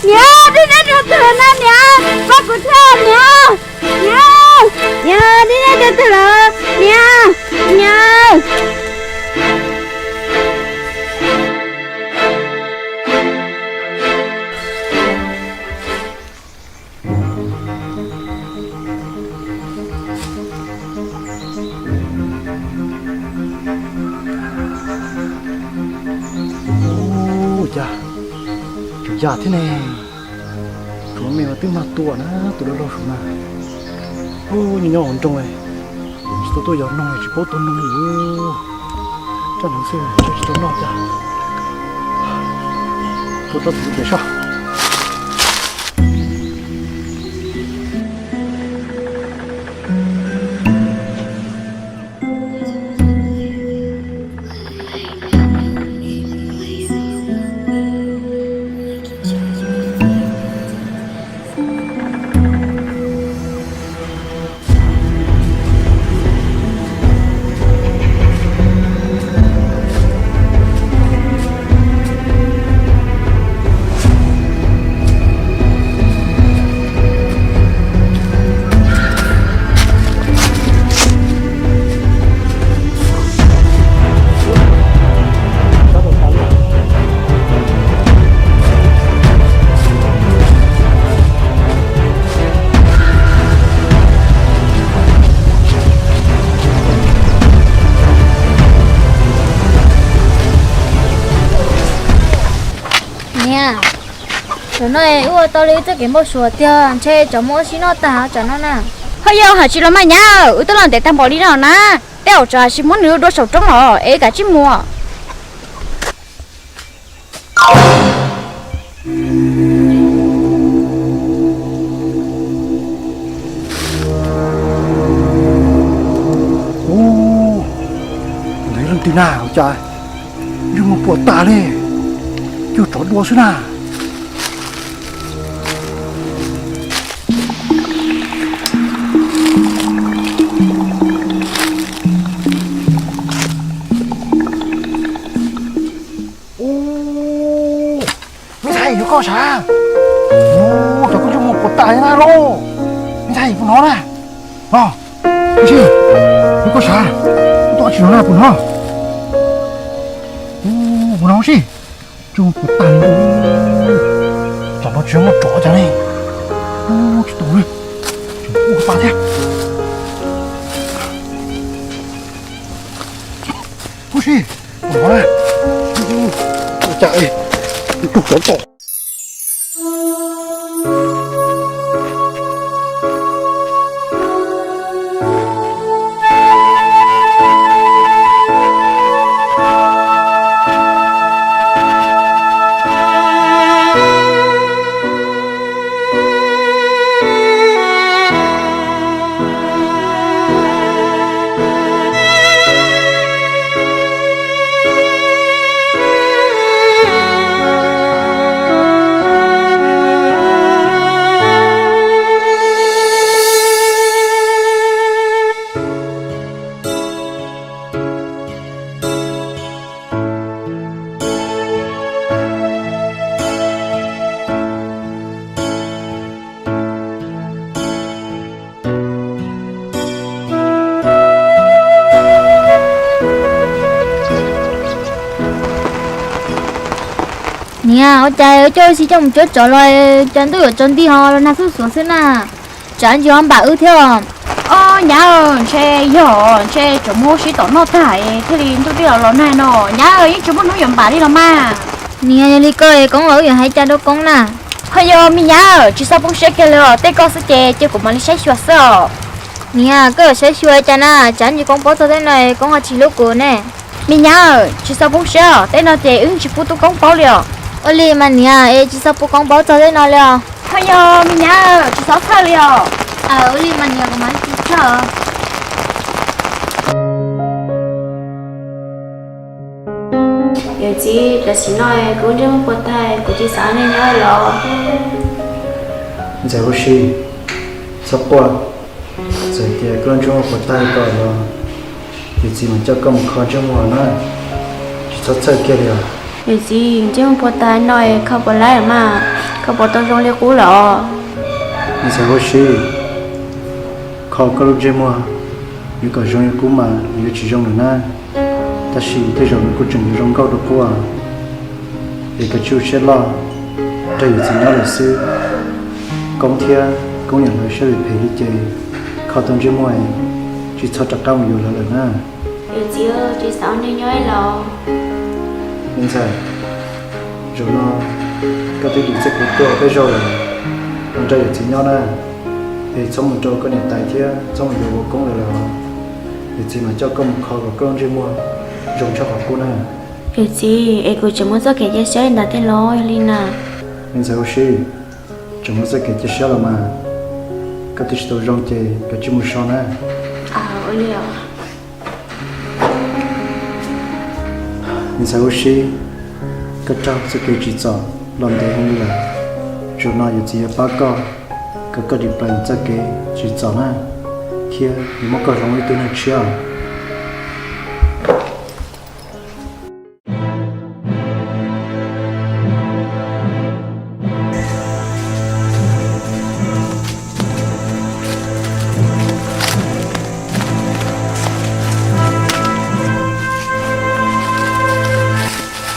Niam, dib deb rau twg lawm na niam, pab kuv thiab niam. Niam, niam, dib deb rau twg lawm niam, niam. Ua cas tseem yam thiab ne? Tsuav me mas twb mag tua na, tus dab laug saum na. Ub, nyob nyob hauv nroog, tsis tau tuaj yos noog, tsis paub tua noog li. Raj neeg xwb, tsis tau noj cas. Tua tau tus pem soj. Niam, zaum no wb ua tau li wb txoj kev npau suav tiag, ntshe tsam muab wb sib noj tag tsam no na. Ho yog hais tsis los mas nyab, wb twb los ntev tag npaum li no na, tej zaum tsam sis muab nws dua saum roob los es wb kav tsij mus. Ub, ntev leej twg na, ua cas ntsej muag puas tas li, cuag tsov dua xwb na. Ub, me ntxhais, yog koj sav? Ub, cov koj ntsej muag puas tas li na lauj. Me ntxhais, puas hnov na? Los, me ntxhais, yog koj sav? Koj tuaj tsis hnov na, puas hnov? Ub, puas hnov si? Ntsej muag puas tas li. Tsam no tsis muaj tsov cas ne. Ub, tsis tau li, tseem ua pa thiab. Ub si, puas hnov na? Ua cas es tug tsov tom. Niam, ua cas coj wb tsis coj mus cuab tsov los, cas ntuj yuav tsaus nti ho los nag xuj xuav xwb na, tsam ntsis ho npam wb thiab os. Os nyab, ntshe yog ntshe tsam muab sib tom noj tag thiaj li ntuj twb los los nag no nyab, yeej tsis muaj hnub yuav npam li los mas. Niam, yog li koj es Koob los wb yuav hais cas rau Koob na? Ho yog me nyab, tsis txhob poob siab kiag li os, tej koj xwb ces cia kuv mam li saib xyuas xwb os. Niam, koj yuav saib xyuas cas na, tsam ntsis Koob paub txog tej no Koob ho tsis hlub kuv ne. Me nyab, tsis txhob poob siab, tej no ces wb tsis pub tub Koob paub li os. Ua li mas niam, es tsis txhob pub Koob paub txog tej no li os. Ho yog me nyab, tsis txhob txhawj li os. Ua li mas niam, kuv mam li tsis txhawj. Yawm txiv, tam sim no kuv ntsej muag puas tag, kuv tsis xav nyob nyob los. Ntxawm Huab Sib, txhob quaj. Txawm tias koj ntsej muag puas tag li ko los, yawm txiv mam coj koj mus kho ntsej muag na, tsis txhob txhawj kiag li os. Yawm txiv, ntsej muag puas tag no kho puas laib mas? Koj puas tau zoo li qub lawm? Me ntxhais Huab Sib, kho koj lub ntsej muag yuav kom zoo li qub mas nws yuav tsis zoo lawm na. Tab sis tej zaum nws kuj tseem yuav zoo nkauj dua qub, es koj tsis ua siab loj, nrog yawm txiv nyob lawm xwb. Koob thiab Koob niam lawv siab phem li ces kho tau ntsej muag, tsis txhob rov qab mus yuav lawv lawm na. Yawm txiv, tsis xav nrog nyob los? Me ntxhais, zaum no koj twb dim txoj kev tuaj peb zaug lawm, los nrog yawm txiv nyob na, es txhob mus rau koj niam tais thiab txhob mus yuav ua Koob lawv lawm. Yawm txiv mam coj koj mus kho kom koj lub ntsej muag zoo tshaj qhov qub na. Yawm txiv, es kuv tseem muaj txoj kev cia siab li ntawd thiab los yog li na? Me ntxhais Huab Sib, tseem muaj txoj kev cia siab los mas, koj twb tsis tau zoo ces koj cia li mus so na. Me ntxhais Huab Sib, koj raug txoj kev tsim txom los ntev heev li lawm. Zaum no yawm txiv yuav pab koj, kom koj dim plaws txoj kev tsim txom na, thiab yuav muab koj hloov ua ib tug neeg tshiab.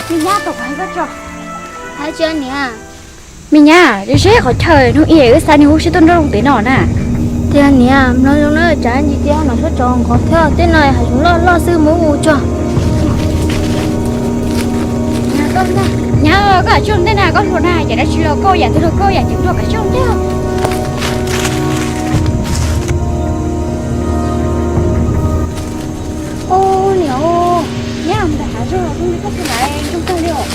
Me nyab, tau hais koj tso. Hais tsis niam. Me nyab, seb qhov chaw hnub ib wb xa niag Huab Sib tuaj nrog lub ntev no na. Tiag niam, mloog zoo na, tsam ntsis cia no sab tso nqov thiab, tej no hav zoov loj loj xwb, mus mus tso. Nyab, koj tsis ntej na, koj hluas na, yam dab tsi los koj yam twg los koj yam ceev dua kav tsis ntej. Ua niam, nyab mus nram hav zoov los zoo li koj tus ntawd zoo kawg li os.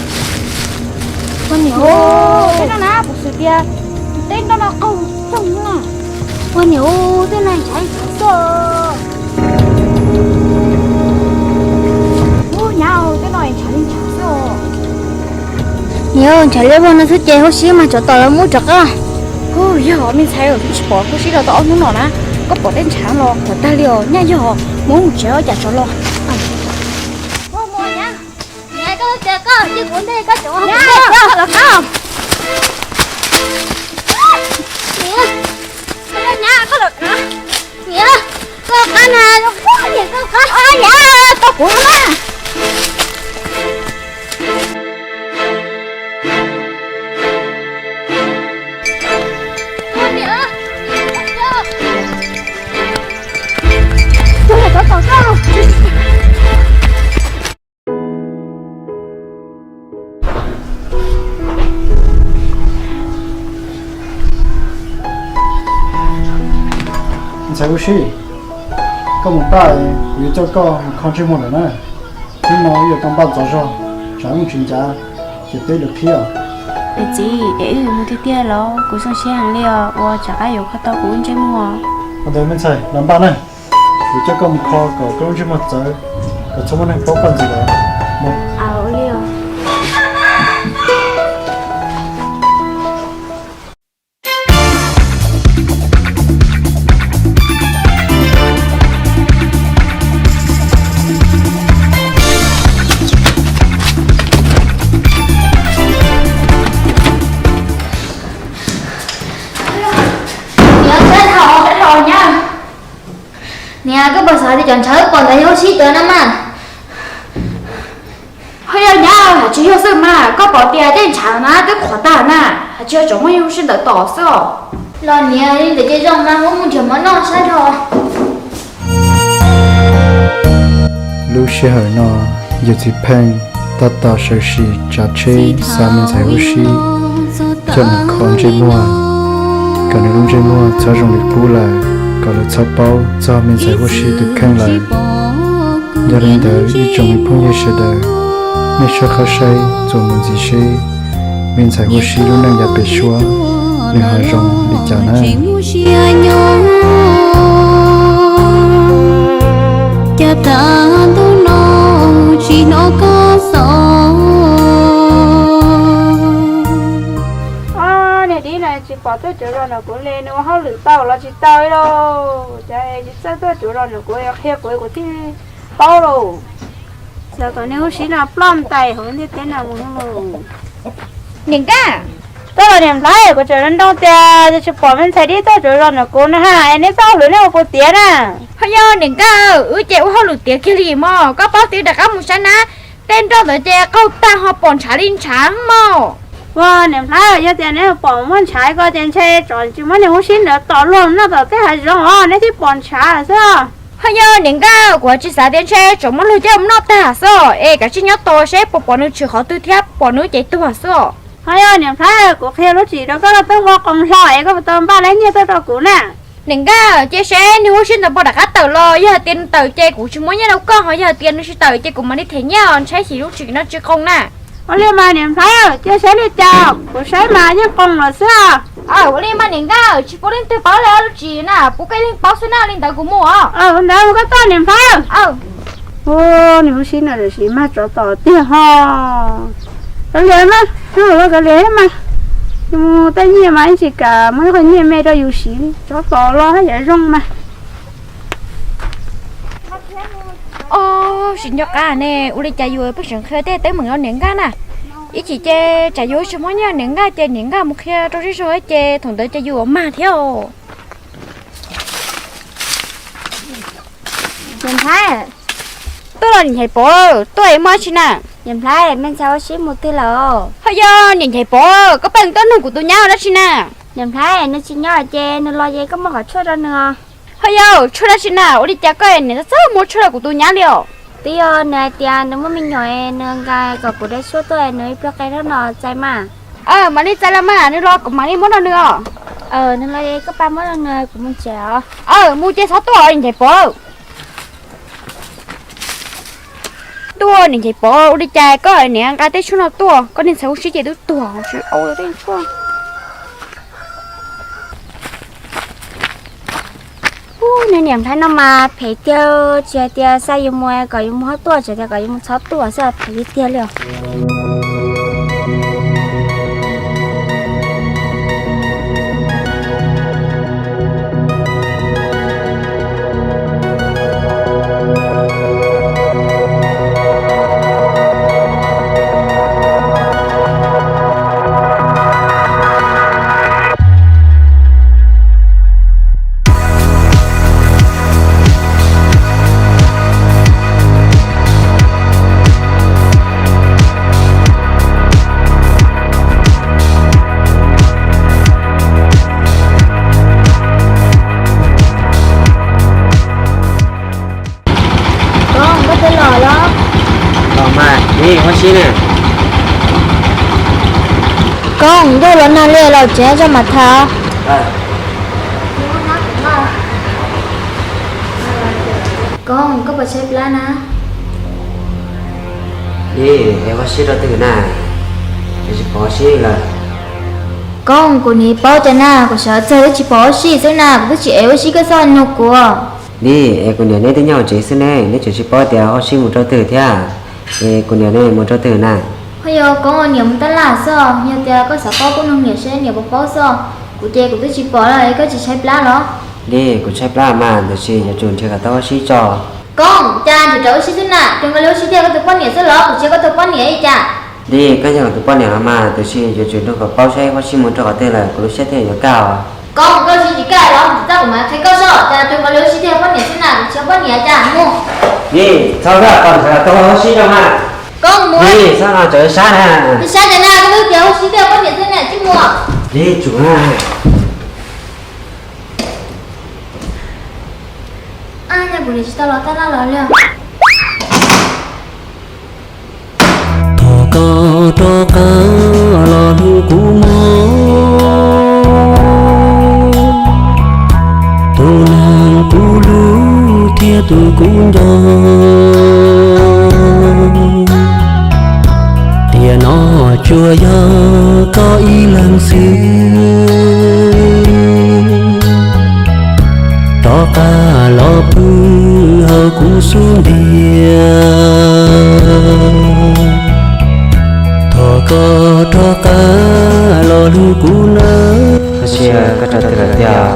Ua niam, tej no na puas xwm tias tej nroj no qaug txoog na. Ua niam, tej no ntshav li ntshav xwb. Ub nyab, tej no ntshav li ntshav xwb. Niam, ntshav liab vog no xwb ces Huab Sib mas tsov tom lawv muab rov qab. Ub, yog me ntxhais, tsis pom Huab Sib los tau ob hnub no na, koj pom tej ntshav los qhuav tag li os, nyaj yog mus mus tsev os, cas tsov los. Niam, koj tias koj cia kuv ntej koj cov los koj. Niam, koj los koj. Niam, koj qab na, niam, koj qab. Niam, tau kuv na. Ntxhais Huab Sib, koj mus pab, kuv yuav coj koj mus kho ntsej muag lawm na. Hnub no wb yuav tau npaj ntxov zog, tsam wb mus tsis ncav ces peb lwm qhib os. Niam txiv, es wb yuav mus tiag tiag los? Kuv zoo siab heev li os, uas rov qab yuav kho tau kuv lub ntsej muag. Ua ntawd me ntxhais, los npaj na, kuv coj koj mus kho kom koj lub ntsej muag txawv, kom txhob muaj neeg paub koj ntxiv lawm. Niam, sab dhau, sab dhau nyab. Niam, koj puas xav tias cov ntshav wb pom ntawd yog Huab Sib cov no mas? Ho yog nyab, hais tsis yog xwb mas, koj pom tias tej ntshav na twb qhuav tag na, hais tsis yog tsov muab yawg Huab Sib ntawd tom xwb os. Los niam, li ntawd ces zoo mas, wb mus nrhiav mov noj sab dhau. Lub sij hawm no, yawm txiv Pheej tab tom sawv tsees tsav tsheb xa me ntxhais Huab Sib coj mus kho ntsej muag, kom nws lub ntsej muag txhob zoo li qub lawm, kom lawv txhob paub txog me ntxhais Huab Sib tus kheej lawm. Yog li ntawd ib tsoom me phooj ywg sawv daws, nej soj qab saib txuas mus ntxiv seb me ntxhais Huab Sib lub neej yav pem suab nws ho zoo li cas na. Cas tag ntuj no tsis hnov koj xov. Niag dib no tsis pom tuaj cuav zos nram kuv li, nws ua hauj lwm tau los tsis tau li lauj. Cas tsis txawj tuaj cuav zos nram kuv, qhia kuv kuv thiaj paub lauj. Xyov kom niag Huab Sib no ploj ntais hauv ntiaj teb no mus lauj. Niam Nkaj, Tuaj los niam nplhaib, kuv tseem nroo tias tsis pom me ntxhais dib tuaj tsuav zos ntawm kuv na ha, es neb txoj hauj lwm neb ua puas tiav na? Ho yog niam nkauj, wb ces ua hauj lwm tiav kiag li mog, koj paub twb rov qab mus saib na, tej nroj ntawd ces qaug tag ho pom ntshav li ntshav mog. Ua niam nplhaib, yog tias neb pom muaj ntshav ko ces ntshe tsov tsis muab niag huab sib ntawd tom luag noj tom tej hav zoov os, neb thiaj pom ntshav xwb. Ho yog niam nkauj, kuv tsis xav tias ntshe tsov muab luag coj mus noj tag xwb, es kav tsij nyob tos seb puas pom nws tshwm qhov twg thiab pom nws ces tuag xwb. Ho yog niam nplhaib, kuv qhia lub tswv yim rau koj, koj twb nqua qoos hlo es koj puas tau npaj lab nyiaj tuaj rau kuv na? Niam nkauj, cia seb niag huab sib ntawd puas rov qab tawm los, yog hais tias nws tawm ces kuv tsis muab nyiaj rau koj, ho yog hais tias nws tsis tawm ces kuv mam li them nyiaj os, ntshe xyov lub tswv yim no tsis zoo na. Ua li mas niam nplhaib, cia seb li cas kuv saib mas yeej zoo lawm xwb. Ua li mas niam nkauj, tsis pub leej twg paub li, lub tswv yim na pub koj ib leeg paub xwb na, li ntawd kuv mus os. Ntawd mus koj txoj niam nplhaib. Ua, niag huab sib no tam sim mag tsov tom tiag ho. Kav liam mas, kav liam mas, yus mus tej nyiaj mas ib tsis kam muab qhov nyiaj me rau yus siv li, tsov tom los haj yam zoo mas. Ob, tsis nco qab ne, ua li cas yus pheej tseem qhia tej teeb meem rau niam nkauj na. Ib chim ces tsam yus tsis muaj nyiaj niam nkauj ces niam nkauj mus qhia rau zej zog ces thaum ntawd ces yus mag thiab. Niam nplhaib, tuaj los niam Nchaiv Pov, tuaj es muaj dab tsi na? Niam nplhaib, me ntxhais huab sib mus twg lawm? Ho yog niam Nchaiv Pov, koj pheej tuaj nug kuv tus nyab ua dab tsi na? Niam nplhaib, nws tsis nyob ces nws los ces koj muab qhov tshuaj rau nws os. Ho yog tshuaj dab tsi na, ua li cas koj niam txawj muab tshuaj rau kuv tus nyab li os? Twb yog nws hais tias nws muaj me nyuam, nws nqa kom kuv de tshuaj tuaj, nws ib pliag qe rau no txais mas. Mam li txais los mas, nws los kuv mam li muab rau nws os. Nws los koj pab muab rau nws, kuv mus tsev os. Mus ces txhob tuaj os niam Nchaiv Pov. Tuaj niam Nchaiv Pov, ua li cas koj niam nqa tej tshuaj no tuaj, koj niag ntxhais huab sib ces twb tuag tsis au tej tshuaj. Ub, niag niam nplhaib no mas phem tiag, tsis hais tias xa yus mus kom yus mus txhob tuaj, tsis hais tias kom yus mus txhob tuaj xwb, phem tiag tiag li os. Koob, koj twb los los? Los mas, neb huab sib ne. Koob, ntuj los nag li los tsev zoj mam tham. Koob, koj puas tshaib plab na? Neb ev huab sib rau twg na? Tsis pom huab sib lawm. Koob, kuv nim paub cas na, kuv sawv txog twb tsis pom huab sib xwb na, kuv twb tsis ev huab sib koj txhob nug kuv. Neb, es kuv niam neb twb nyob hauv tsev xwb ne, neb tseem tsis paub tias huab sib mus rau twg thiab. Es kuv niam neb mus rau twg na? Ho yog Koob niam mus tab laj xwb, yog tias koj xav paub koj nug niam seb niam puas paub xwb. Kuv ces kuv twb tsis pom lawm, es koj tsis tshaib plab los? Neb, kuv tshaib plab mas, tab sis yuav tsum nrhiav kom tau huab sib tso. Koob, cas nrhiav raws huab sib xwb na, twb nqa li huab sib thiab koj tus poj niam xwb los? Kuv tsis yog koj tus poj niam li cas. Neb, koj yog kuv tus poj niam los mas, tab sis yuav tsum nrog kom paub saib huab sib mus rau qhov twg lawm kuv lub siab thiaj yuav kaj os. Koob, koj tsis tsis kaj los, txaj kuv mam qhia koj soj, cas twb nqa li huab sib thiab poj niam xwb na, kuv tsis yog poj niam cas mus. Neb, txhob kaj, koj nrhiav tau huab sib rau mas. Koob, mus. Neb, txhob no tseem sab na. Sab cas na, koj twb tias huab sib thiab poj niam xwb na, tsis mus. Neb, tsum na. Ab, yog kuv niam tsis tau los tab laj los li. Thov koj rov qab los hlub kuv mog, tus neeg kuv hlub thiab tus kuv nco. Tiam no tsuas yog koj ib leeg xwb, rov qab los pw hauv kuv xub ntiag. Thov koj rov qab los hlub kuv nawb. Koj sia, koj rau twg lawm tiag?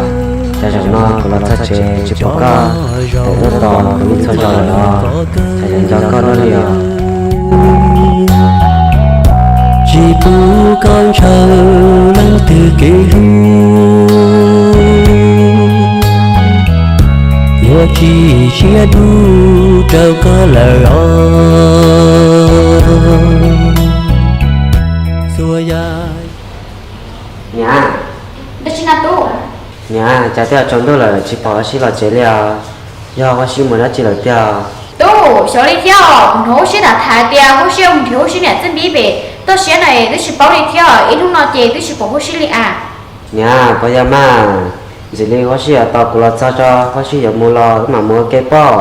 Cas zaum no kuv los txog tsev tsis pom koj, tawm tuaj tos kuv ib txhia zaus lawm los, cas yuav nco koj luaj li os. Tsis pub Koj ntshaw leej twg kev hlub, yuav tsis siab dub rau koj lawm os. Xuas yam. Niam. Dab tsi na tub? Niam, cas twb yuav tsaus ntuj lawm tsis pom Huab Sib los tsev li os? Yog Huab Sib mus dab tsi lawm tiag? Tub, xyov li thiab os, kuv hnov Huab Sib tham tham tias Huab Sib mus nrhiav Huab Sib niam txij npib pem toj siab na, twb tsis paub li thiab, ib hnub no ces twb tsis pom Huab Sib li as. Niam, puas yog mas? Ntxim li Huab Sib yuav tos kuv los txog tso, Huab Sib yuav mus los wb mam mus ua ke pob.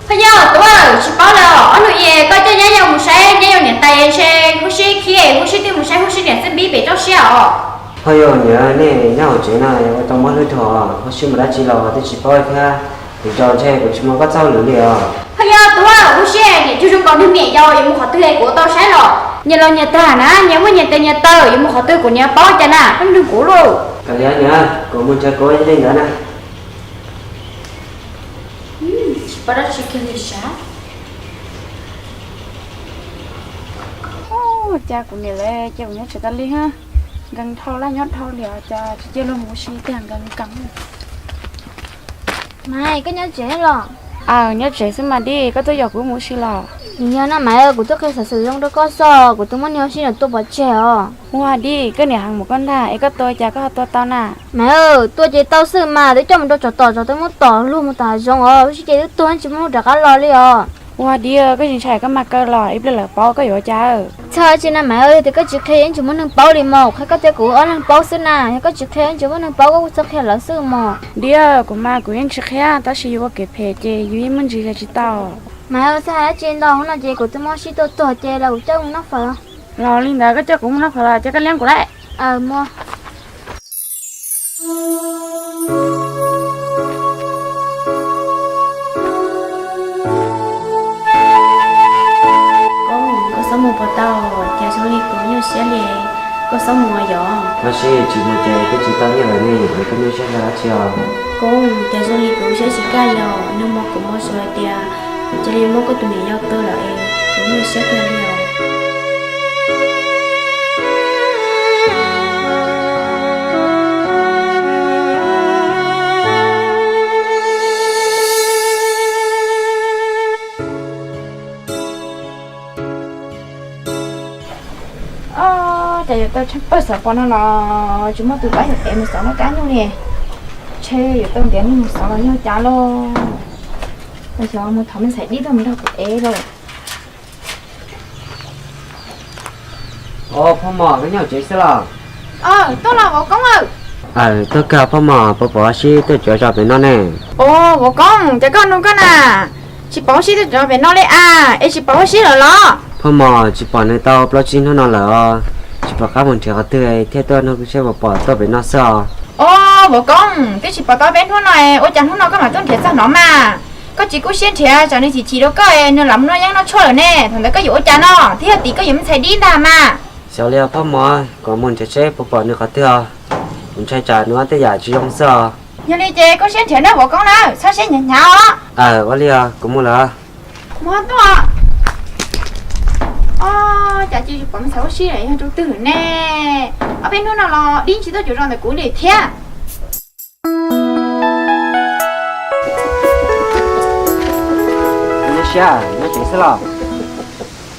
Ho yog tub, tsis paub lawm, ob hnub es koj coj nyab yau mus saib nyab yau niam tais ntshe Huab Sib khiav, Huab Sib twb mus saib Huab Sib niam txij npib pem toj siab os. Ho yog niam, nej nyob hauv tsev no ua tau mob hlwb dhau, Huab Sib mus dab tsi los twb tsis paub thiab. Kuv tso ntshe kuv tsis muaj koj txoj hauj lwm li os. Ho yog tub, Huab Sib niam cug zoo nkaus niag me nyuam yaus yuav mus qhov twg kuv ua tau saib los. Nyias los nyias tag na, nyias muaj nyias tes nyias taw, yuav mus qhov twg kuv niam paub cas na, koj nug kuv lauj. Kav liam niam, kuv mus nrhiav kuv ib leeg ntawd na. Tsis paub dab tsi kiag li sav. Ua cas kuv niam lawv cia kuv nyob tsev tas li ha, nkees dhau laj nyob dhau li os, cas tsis cia luag mus ua si tiag, nkees nkees. Maiv, koj nyob tsev los? Aws, nyob tsev xwb mas Dib, koj tuaj yaum kuv mus ua si los? Nws yog na Maiv, kuv tuaj qhia xov xwm zoo rau koj xwb, kuv twb muab niag Huab Sib no tua pov tseg os. Ua Dib, koj niam heev mus koj ntag, es koj tua cas koj ho tua tau na? Maiv, tua ces tau xwb mas, twb coj mus rau tsov tom, tsov twb muab tom luag mus tom hav zoov os, Huab Sib ces twb tuag tsis muaj hnub rov qab los li os. Ua Dib, koj tsis ntshai koj mag kaw los ib pliag lawv paub koj yuav ua cas? Txhob tsis na Maiv, yog tias koj tsis qhia yeej tsis muaj neeg paub li mos, qhia koj tias kuv ob leeg paub xwb na, yog koj tsis qhia yeej tsis muaj neeg paub, koj kuj txhob qhia lawv xwb mos. Dib, kuv mas kuv yeej tsis qhia, tab sis yus ua kev phem ces yus yeej muaj ntsis zais tsis tau. Maiv, txhob hais dab tsi ntau, hnub no ces kuv twb muab Huab Sib tua tuag ces los kuv coj mus noj fawm. Los li ntawd koj coj kuv mus noj fawm los ces koj liab kuv lawm. Aws, muaj. Koob, koj txhob mus puas tau, cas zoo li kuv nyuaj siab li, koj txhob mus yom. Huab Sib tsis mus ces twb tsis tau nyiaj lawm ne, es koj nyuaj siab yog dab tsi os? Koob, cas zoo li kuv siab tsis kaj li os, nag hmo kuv mus xyuas hais tias cia li muab koj tus niam yau tua lawm es kuv nyuaj siab kawg li os. Cas yuav tau tsheej pawg xov pos no los tsis muaj tus pab yuav ev mus xov noj kab nyuj li. Ntshe yuav tau ntiav neeg mus xov los yog cas lauj. Xyov mus thov me ntxhais Dib tuaj mus nrog kuv ev lauj. Os, Phoj Mos, koj nyob hauv tsev xwb los? Tuaj los vauv koob. Aws, tuaj kawg Phoj Mos, puas pom Huab Sib tuaj tsuav zos pem no ne? Os, vauv koob, cas koj nug koj na, tsis pom Huab Sib tuaj tsuav zos pem no li as, es tsis pom Huab Sib lawm los? Phoj Mos, tsis pom nws tau plaub tsib hnub no lawm os, tsis pom qab mus nrhiav qhov twg thiaj tuaj nug seb puas pom tuaj pem no xwb os. Os, vauv koob, twb tsis pom tau peb hnub no, ua cas hnub no koj mam tuaj nrhiav txog no mas? Koj tsis kub siab nrhiav, tsam nws chim chim rau koj, nws lam mus noj yeeb noj tshuaj lawm ne, thaum ntawd koj yuav ua cas no, twb yog tim koj yuav me ntxhais Dib ntag mas. Xyov li os Phoj Mos, kuv mus nrhiav seb puas pom nws qhov twg os, kuv ntshai tsam nws ua tej yam tsis zoo xwb os. Yog li ces kub siab nrhiav nawb vauv koob na, txhob siab hnyav hnyav os. Aws, ua li os, kuv mus lawm. Mus tuaj. Os, cas tsis pom me ntxhais Huab Sib yog rau twg ne? Ob peb hnub no los Dib tsis tuaj cuag zos ntawm kuv li thiab.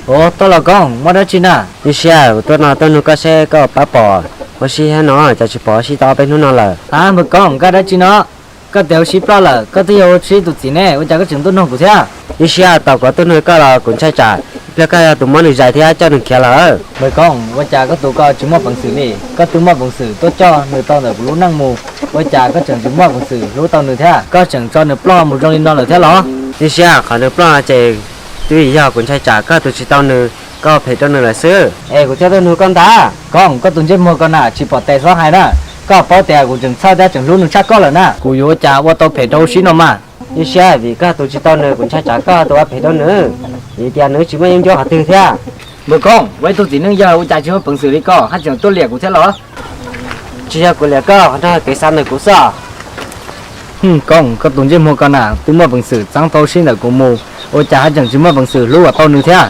Ua, tuaj los koob, muaj dab tsi na? Ib siab kuv tuaj no tuaj nug koj seb koj pab pom Huab Sib thiab no, cas tsis pom Huab Sib tau ob peb hnub no lawm. Ab, npawg koob, koj dab tsi no? Koj tias Huab Sib ploj lawm, koj twb yog Huab Sib tus txiv ne, ua cas koj tseem tuaj nug kuv thiab? Ib siab tau kuv tuaj nug koj los kuv ntshai tsam ib pliag koj yog tus muab nws zais thiab coj nws khiav lawm. Npawg koob, ua cas koj tus koj tsis muaj peev xwm li? Koj twb muaj peev xwm tuaj coj nws tau ntawm kuv lub neej mus, ua cas koj tseem tsis muaj peev xwm hlub tau nws thiab? Koj tseem tso nws ploj mus zoo li no lawm thiab los? Ib siab qhov nws ploj no ces twb yog kuv ntshai tsam koj tus tsis tau nws, koj phem rau nws lawm xwb. Es kuv thiaj tuaj nug koj ntag. Koob, koj tus ntsej muag ko na, tsis pom tes xob hais na. Koj paub tias kuv tseem txhawj thiab tseem hlub nws tshaj koj lawm na, kuv yuav ua cas ua tau phem rau Huab Sib no mas. Ib siab vim koj tus tsis tau nws kuv ntshai tsam koj tus ua phem rau nws, vim tias nws tsis muaj yeeb ncuab qhov twg thiab. Npawg koob, ua ib tug txiv neej yawg ua cas tsis muaj peev xwm li koj haj tseem tuaj liam kuv thiab los? Tsis yog kuv liam koj, qhov no kev xav ntawm kuv xwb. Hwm, koob, koj tus ntsej muag ko na, twb muaj peev xwm txeeb tau Huab Sib ntawm kuv mus, ua cas haj tseem tsis muaj peev xwm hlub kom tau nws thiab?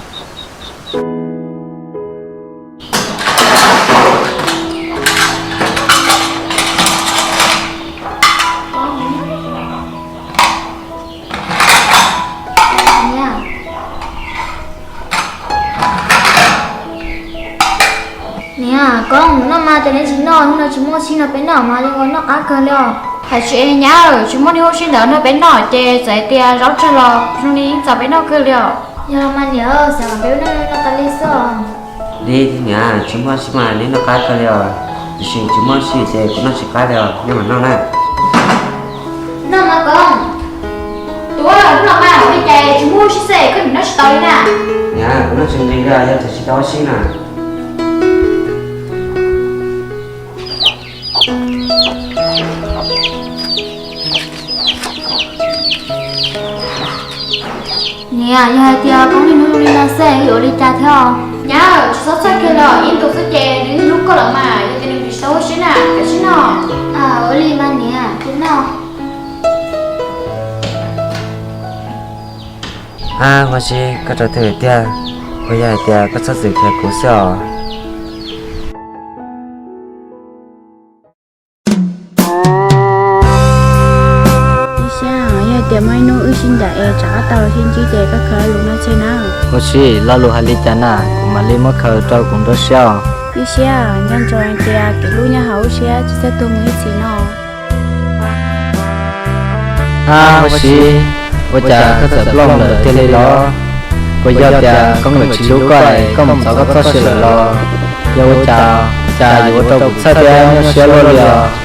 Tsis muaj sib no peb noj mas li ua noj qab kawg li os. Hais tsis e nyab, tsis muaj niag huab sib ntawd nrog peb noj ces txawm hais tias zaub tsawg los zoo li yeej txaus peb noj kawg li os. Yog los mas niam, xav kom peb noj noj tas li xwb os. Li niam, tsis muaj sib mas neb noj qab kawg li os. Tiam sis tsis muaj sib ces kuv noj tsis qab li os, neb mam noj na. Noj mas koj. Tus ua hnub no mas ua li cas tsis muaj huab sib xwb koj nim noj tsis tau li na. Niam, kuv noj tsis nqis li os, yog tias tsis tau huab sib na. Niam, yog hais tias poob niaj hnub li no xwb yuav ua li cas thiab? Nyab, tsis txhob txhawj kiag los, ib ntus xwb ces nws hlub koj lawm mas, yog tias nws tsis tau huab sib na, kav tsij noj. Ua li mas niam, kuv noj. Ab huab sib, koj rau twg tiag? Puas yog hais tias koj txhob txwm khiav kuv xwb os? Ib siab, yog tias muaj ib hnub wb sib ncaim es rov qab tau los sib ntsib ces koj khaws lo lus no tseg na. Huab sib, lo lus hais li cas na, kuv mam li muab khaws rau kuv nruab siab os. Ib siab, nco ntsoov hais tias kev hlub nyob hauv lub siab tsis txawj tuag mus ib txhis no. Ab huab sib, ua cas koj txawm ploj lawm tiag li los? Puas yog tias koj niam tsis hlub koj es koj mus txov koj txoj sia lawm los? Yog ua cas, cas yuav ua rau kuv txhawj thiab nyuaj siab luaj li os?